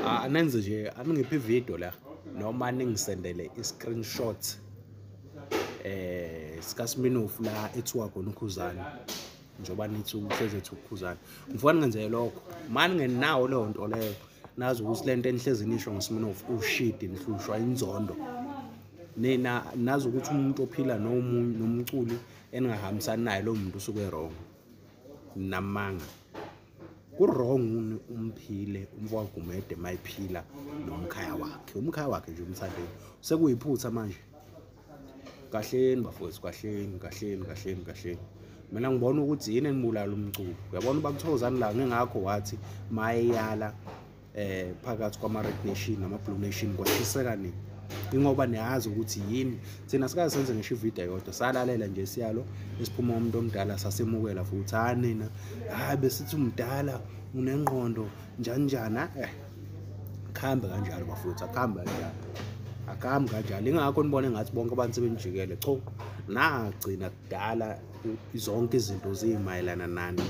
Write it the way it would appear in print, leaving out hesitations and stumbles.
Anenze nje, aningiphe ivideo la noma ningisendele i-screenshot sikaSminofu la ethiwa khona uKhuzani, njengoba nithi uhleze ethi uKhuzani. Ngifuna ningenze lokho, mani ngenawo leyo nto leyo, nazi ukuthi lento enihlezi nisho ngoSminofu ushidi, nihlushwa inzondo. Nina nazi ukuthi umuntu ophila nomunye nomculi eningahambisani naye, lowo muntu usuke wrong. Namanga. Ku-wrong umphile umfowagumede mayiphila nomkhaya wakhe, umkhaya wakhe nje umthandeni. Sekuyiphutha manje. Kahleni bafowethu, kahleni, kahleni, kahleni, kahleni. Mina ngibona ukuthi yini enibulala umculo. Uyabona uBab'Thokozani la, ngengakho wathi mayeyala phakathi kwama-Red Nation nama-Blue Nation kwashiseka nini, ingoba niyazi ukuthi yini. Thina sikaze senze ngisho ividiyo eyodwa, salalela nje isiyalo esiphuma umuntu omdala, sasemukela futhi. Hayi nina, hayi besithi umdala unengqondo njani njani, kuhambe kanjalo bafowethu, akuhambe kanjalo, akuhambi kanjalo. Ingakho nibone ngathi bonke abantu sebenijikele. Cho, nagcina kudala zonke izinto zimayelana nani.